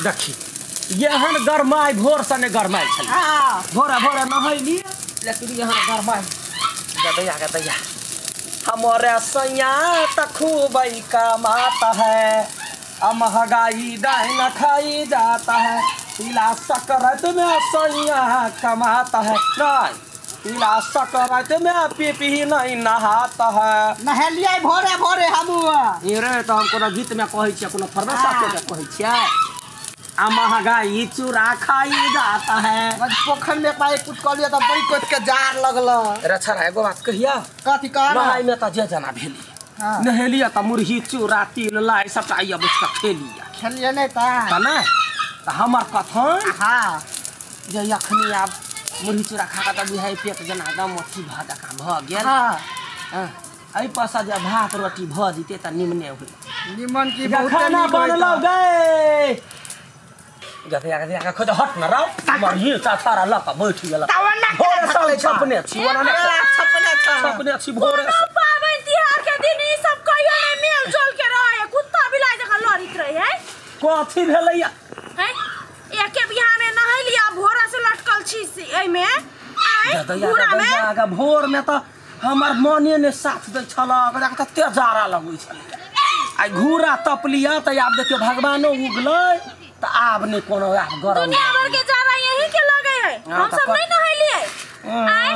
देखी एहन गरमाइ भोर से नहि गरमाइ छलै। भोरे भोरे नहैली लेकिन एहन गरमाइ दैया गे दैया। हमारे सैया त खूब कमाता है आ महंगाई दाहिना खाई जाता है। तिला सकरात में सैया कमाता है नहीं तिला सकरात में पी नहीं नहाता है। नहेलियै भोरे भोरे हमू रे तो हम कोनो गीत में कहै छियै कोनो फरमाइश के कहै छियै। आ महंगाई चूरा खाई जाता है। पोखर में पाए कुछ कहलियै त बड़ी कोट के जार लगल। रे छड़ा एगो बात कहिया कथी कह नहाय में त जे जना भेली नहेलियै त मुरही चूरा तिल लाई सबटा आइया बैठ के खेलियै। खेलियै नहि त नहि त हमर कथन हां जे अखनी आब मुरही चूरा खा के त बुझाइ पेट जेना एकदम अथी भऽ जकाँ भऽ गेल। हां एहि पर से जे भात रोटी भऽ जेतै त निमने होई। निमन की बहुत खाना बनलौ गे गधया गधया के खोज हट न राव मरही चाछारा ल के बैठ गेल। भोरे से छपने छी ओना ने छपने छी भोरे से। पाबनि तिहार के दिन ई सब कहियो नै मेल जोल के रहे कुत्ता बिलाई जकाँ लड़ित रहे है। कथी भेलैया हैं एके बियाह में नहैलिया भोरा से लटकल छी एमे आइ भोरा में आगा भोर में त हमर मने ने साथ दै छल ओकरा त तेजारा लगै छलै। आइ घूरा तपलिया त आब देखियो भगवानो उगलै त आब नै कोनो आब गरम दुनिया भर के जाड़ा यही के लगे है। हम सब नहीं नहैलिए आइ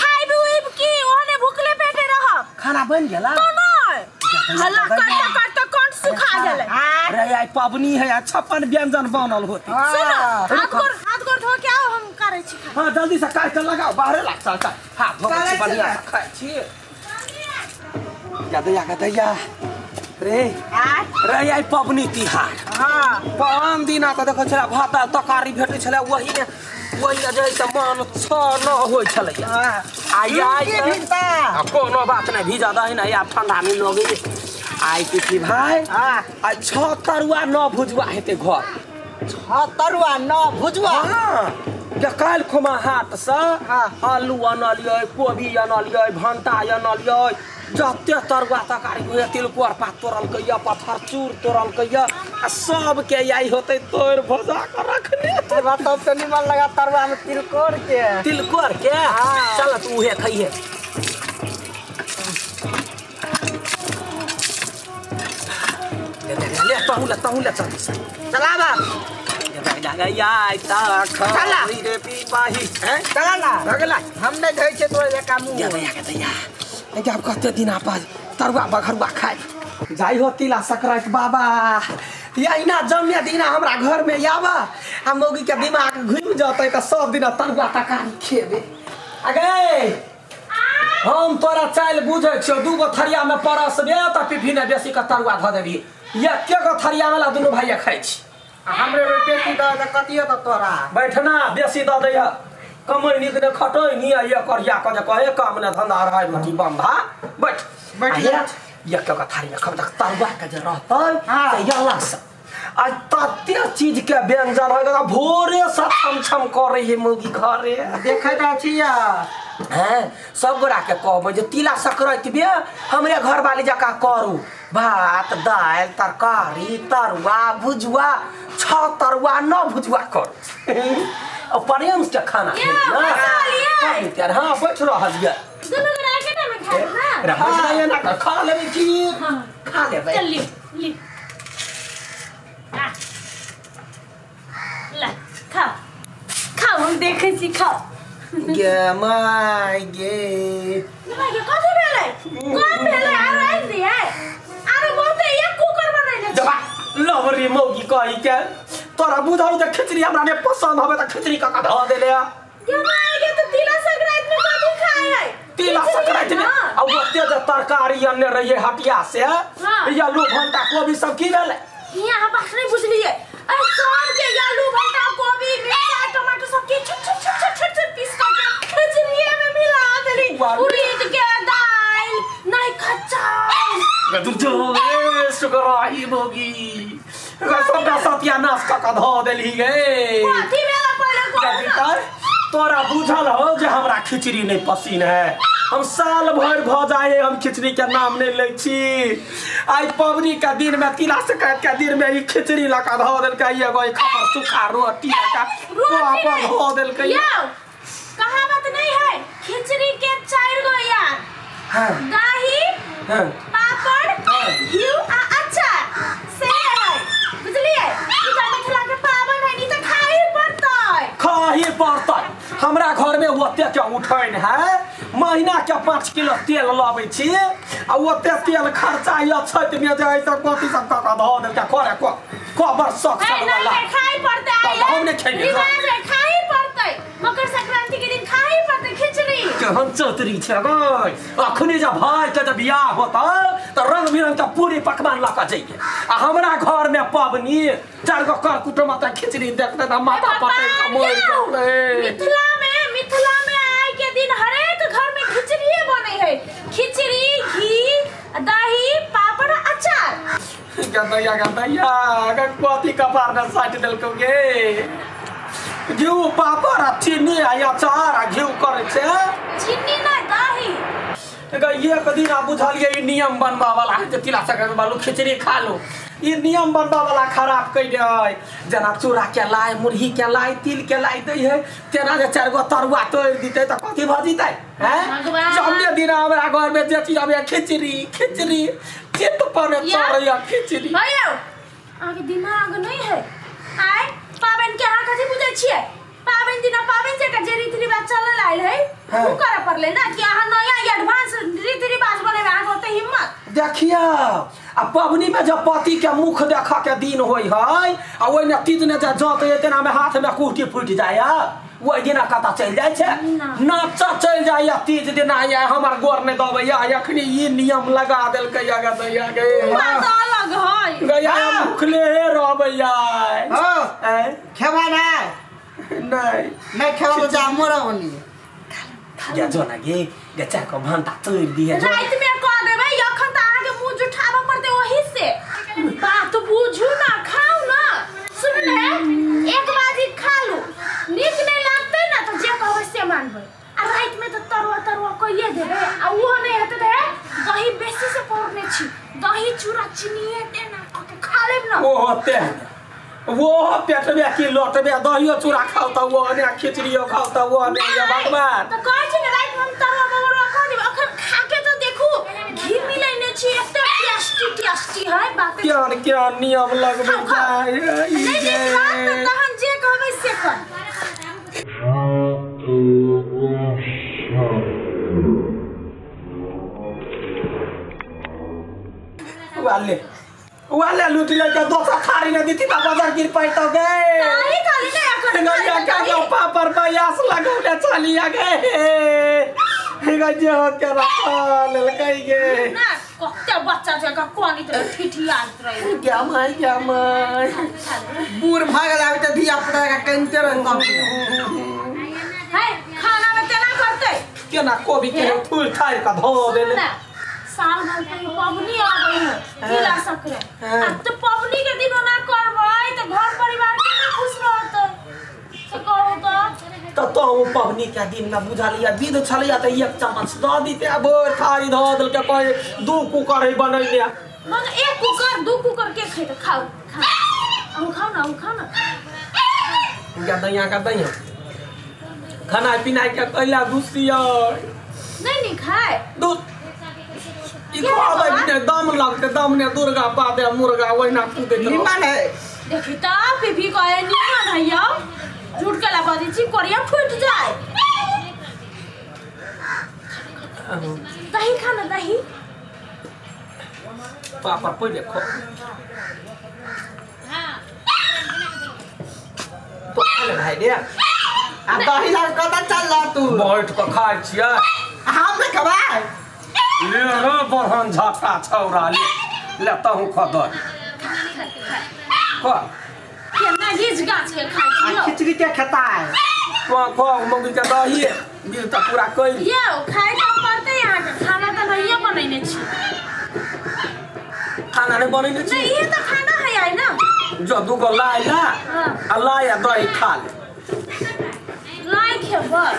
खाइब उइब की ओहने भूखले पेटे रहब। खाना बन गेला तो नै हल्ला करते करते कंठ सुखा गेलै। अरे आइ पबनी है आ 56 व्यंजन बनल होते। सुनो हाथ गोर धो के आओ हम करै छी खाना। हां जल्दी से काट के लगाओ बाहरे लाग चल चल। हाथ धो के बढ़िया से खाइ छी। गदैया गदैया रे रे आई पबनी तिहार। हां पान दिना त देखै छला भात दाल तरकारी भेटै छला वही ने वही ने जे से मन छ न होइ छलै। आई आई आ कोनो बात नै भीजा दही नै आब ठंडा में लगे। आई की भाई आ 6 तरुआ 9 भुजुआ हेतै घर। 6 तरुआ 9 भुजुआ। हां जे काल्हि खुमा हाट से आलू अनलियै कोबी अनलियै भंटा अनलियै जते तरुआ तरकारी होइए तिलकोर पात तोड़लकै या पत्थरचूर तोड़लकै या आ सबके आई होतै तोड़ भजा के रखने। तोरा तब से निमन लगा तरुआ में तिलकोर के। तिलकोर के चल तू उहे खइहे। ले तहु ले तहु ले चल चला बा हम नहीं धोइ छियै तोरे जकाँ मुँह। आब कते दिना पर तरुआ बघरुआ खाइ जाइ हो तिला सकराइत बाबा यहिना जम्मे दिना हमरा घर में आबा आ मौगी के दिमाग घुमि जतै त सब दिना तरुआ तरकारी खेबे। अगे हम तोरा चालि बुझै छियौ 2 गो थरिया में परसबे त पिफी ने बेसी के तरुआ धऽ देबही। एके गो थरिया वाला दुनू भाइया खाइ छी। हमरे बेसी दऽ दे कतियो त तोरा बैठना बेसी दऽ दैया कमै नीक ने खटै नी आ ये करिया के जे कहे काम ने धंधा रहै रोटी बंधा बैठ बैठ एक के थारी में खब तरुआ के जे रहतै से अलग से आ तते चीज के व्यंजन होय त भोरे से छम छम करै है मौगी घरे देखै त छिया। हैं सब गोरा के कहबै जे तिला सकराइत बे हमरे घर वाली जकाँ करू भात दालि तरकारी तरुआ भुजुआ 6 तरुआ 9 भुजुआ करू और प्रेम से खाना खेलियै। हां बैठ रहल ये दुनू गोरा एके टाइम में खाइ ना रे ना खा लेबै की खा लेबै। चल ली ली ला खाओ खाओ हम देखै छी खाओ। गे my गे my गे कथी भेलै कम भेलै आरो आनि दियै आरो बहुते एक कुकर बनैले जबा लवरी मौगी कहि के तोरा बुझल जे खिचड़ी हमरा ने पसंद हवे त खिचड़ी कका धऽ देले। गे my गे त तिला संक्रांति में कथी खाय है तिला संक्रांति में आ ओते जे तरकारी अनने रहिए हटिया से आलू भंटा कोबी सब की भेलै। हियां बात नहीं बुझलिए अरे सब के आलू भंटा कोबी मिर्चा टमाटर सब के छोट छोट छोट छोट छोट पीस के खिचड़िए में मिला देली उड़ीद के दाल नहीं कच्चा गदुर जो ए सुगराही मोगी सबटा सत्यानाश क के धऽ देलही गे। कथी भेलै पहिले कहू तोरा बुझल हो जे हमरा खिचड़ी नहीं पसीन है। हम साल भर भ जाए हम खिचड़ी के नाम नहीं लै छी। आई पबनी के दिन में तिला संक्रांति के दिन में ई खिचड़ी लका धो देलकै एगो खपर सूखा रोटी लका पापड़ धो देलकै। यौ कहावत नहीं है खिचड़ी के 4 गो यार। हां दही हां पापड़ घी आ अचार से है बुझलिए। ई त मिथिला के पावन है नी त खाई पड़तै खाही पड़तै। हमरा घर में ओते के उठैन है महीना के 5 किलो तेल लाबै छी आ ओते तेल खर्चा या छत में जाय त कथी सब क धो देलकै करे को कबर शौक है सब वाला नहीं खाई पड़तै। हम नहीं खेबै रिवाज है खाई पड़तै। मकर संक्रांति के दिन खाई पड़तै खिचड़ी। केहन चतरी छै गै अखनी जब भाई के जब बियाह होता त रंग बिरंग के पूरी पकवान लऽ के जइए आ हमरा घर में पबनी 4 गो कर कुटुम त खिचड़ी देखते त माथा पटक के मर जेतै। मिथिला में आइ के दिन हरेक घर में खिचड़ीए बनै है। खिचड़ी घी दही पापड़ अचार। गदैया गदैया कथी कपार में साटि देलकौ गे। घिउ पापड़ आ चीनी आ अचार आ घिउ करै छै चीनी ना दही। एक दिन आ बुझलिए ई नियम बनबा वाला है जे तिला संक्रांति बालू खिचड़ी खा लो। ई नियम बनबा वाला खराब कहि दे जेना चूड़ा के लाइ मुरही के लाइ तिल के लाइ दै है तेना जे 4 गो तरुआ तोड़ि दितै त कथी भऽ जितै हैं। सबे दिन हमरा घर में जे चीज आबै खिचड़ी खिचड़ी चित्त पर चढ़ैया खिचड़ी। भैया अहाँके दिमाग नहीं है। आइ पाबनि के अहाँ कथी बुझै छियै? पाबनि दिना पाबनि जेका जे रीति रिवाज चलल आयल है उ करऽ पड़लै ना कि अहाँ नया एडवांस रीति रिवाज बनेबै अहाँके ओते हिम्मत। देखियौ आ पबनी में जब पति के मुख देख के दिन होय है आ ओहिमे तीज ने जे जत तेना में हाथ में कुटी फूटि जाय ओहि दिना कतऽ चलि जाइ छै नाच चलि जाइए तीज दिना या हमर गोर नहि दबैया। अखनी ई नियम लगा देलकै गदैया गे बात अलग है गैया भूखले रहबैया। हां खेबा नै नहीं नहीं खेबा त जा मोरा ओनी या जो ना गे गे चार को भंटा तोड़ दिए रात में कह देबै अखन त अहाँ के मुंह जुठाबऽ पड़तै ओही से। बात बुझू ना खाऊ ना सुन ले एक बाजी खा लू नीक नहीं लागतै ना त जे कहबै से मानबै। आ रात में त तरुआ तरुआ कइए देबै आ उहो नहीं हेतै त दही बेसी से पौरने छी दही चूड़ा चीनी तेना क के खा लेब ना। ओ होते वो पेट में की लोटबे दहियो चूड़ा खाओ त वो ने खिचड़ियो खाओ त वो ने या भगवान त कहै छी ने रात में हम तरुआ बरुआ खा देब अखन खा के त देखू घी मिलैने छी एते टेस्टी टेस्टी है बात। क्या क्या नियम लगबै जाय नहीं नहीं तहन जे कहबै से कर। वाले वाले लूट ले के दोसर थारी ने दीती बा बाजार गिर पाइतो गे थाली थाली ने अखन गैया का पापड़ बयास लगौले चलिया गे हे जे हो के रखल ललकै गे ना कते बच्चा जका कोनी त ठिठियात रहे क्या माय क्या माय बूढ़ भ गेल आब त धिया पुता के कनिते रह सब है खाना में तेना करतै केना कोबी के फूल थार के धो देले साल भर के पबनी आबै है तिला संक्रांति अब तो पबनी के दिन ओना करबै त घर परिवार के ना खुश रहतै से कहू त तो पबनी के दिन न बुझलिया विध छलिया त एक चम्मच द दिते अब थारी धो देलकै कहे 2 कुकर है बनैले मगर 1 कुकर 2 कुकर के खैते खाऊ खाऊ खाऊ ना खाऊ ना गदैया गदैया खाना पीना के कैला दुसिया नहीं नहीं खाए दू ई कहबै ने दम लगते दम ने दुर्गा पादे मुर्गा ओहिना कूदैत रह निमन है देखी त पीपी कहे निमन है यौ झूठ के लगा दी छी कोरिया फूट जाए। दही खाना दही पापड़ पहिले खो हां तो खा ले भाई रे आ दही ला कत चल ला तू बैठ के खाइ छियै हम ने खबै ले रे बरहन झटा छौरा ले ले तहु खो दही खो केना घीच गाछ के खाइ छी आ खिचड़ी के खाता है खो खो मम्मी के दही बिल त पूरा कइल यौ खाइ त पड़तै अहाँ के खाना त नहिए बनैने छी खाना नहीं बनैने छी नहीं ये त खाना है आई ना जो दूगो लाई ला आ लाई आ दही खा ले लाई खेबै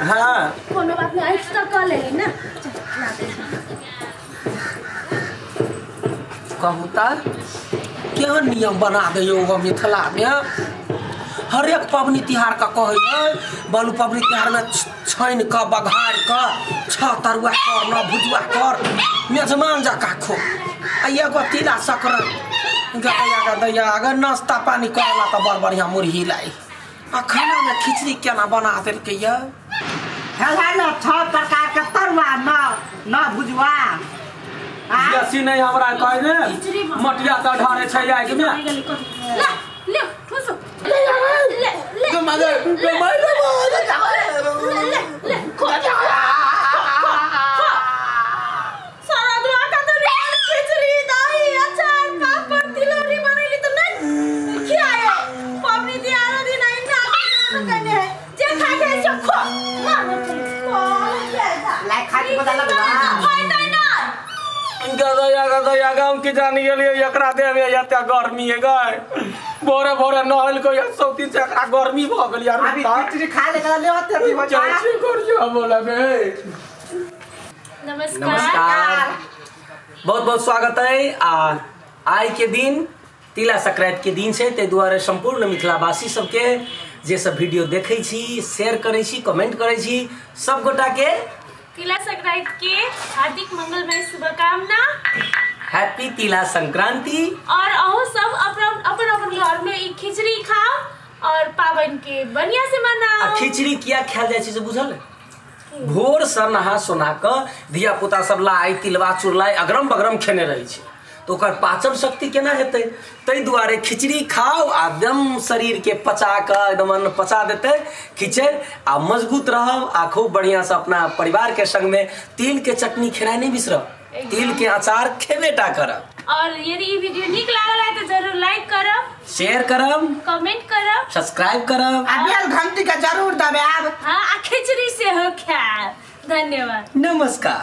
हां कोनो बात नहीं ऐठ त क ले ना। कहू त क्या नियम बना दे यो मिथिला में हर एक पबनी तिहार का कहै है बालू पबनी तिहार में छानि क बघार क छ तरुआ कर न भुजुआ कर मेजमान जा का खो आ एगो तिला सकरांत गया दैया अगर नाश्ता पानी करला त बड़ बढ़िया मुरही लाई आ खाना में खिचड़ी केना बना देलकै ये है न 6 प्रकार के तरुआ न न भुजुआ बेसी नहीं हमरा कहै ने मटिया त ढारे छै आगि में ले ले ठुसो ले ले ले ले ले ले खो सारा दुआ का तो खिचड़ी दही अचार पापड़ तिलौरी बनैली त नहीं खियाए पबनी तिहार दिन आई ना कने है जे खा के से खो ना लाई खा के पता लगला फायदा ना गदया गदया गाँव के जानी गेलियै एकरा देह में एते गर्मी है गए भोरे भोरे नहल के सौती से एकरा गर्मी भ गेल यार। अभी खिचड़ी खा ले ले होते अभी बच्चा बोला बे। नमस्कार नमस्कार, बहुत बहुत स्वागत है। आ आइ के दिन तिला संक्रांति के दिन छै, ताहि दुआरे संपूर्ण मिथिलावासी सबके जे सब वीडियो देखै छी, शेयर करै छी, कमेंट करै छी, सब गोटा के तिला संक्रांति के हार्दिक मंगलमय शुभकामना। हैप्पी तिला संक्रांति। और अहो सब अपन अपन अपन घर में ई खिचड़ी खाओ और पावन के बढ़िया से मनाओ। आ खिचड़ी किया खायल जाइ छै से बुझल? भोर से नहा सोना क धिया पुता सब लाई तिलवा चुरलाई अगरम बगरम खेने रहै छै तो ओकर पाचन शक्ति केना हेतै, ताहि दुआरे खिचड़ी खाओ आ एकदम शरीर के पचा क एकदम अन्न पचा देतै खिचड़ी आ मजबूत रहब आ खूब बढ़िया से अपना परिवार के संग में तिल के चटनी खेनाइ नहीं बिसरब, तिल के अचार खेबे टा करब। और यदि ई वीडियो नीक लागल है तो जरूर लाइक करब, शेयर करब, कमेंट करब, सब्सक्राइब करब आ बेल घंटी के जरूर दबाब। हां, आ खिचड़ी सेहो खायब। धन्यवाद, नमस्कार।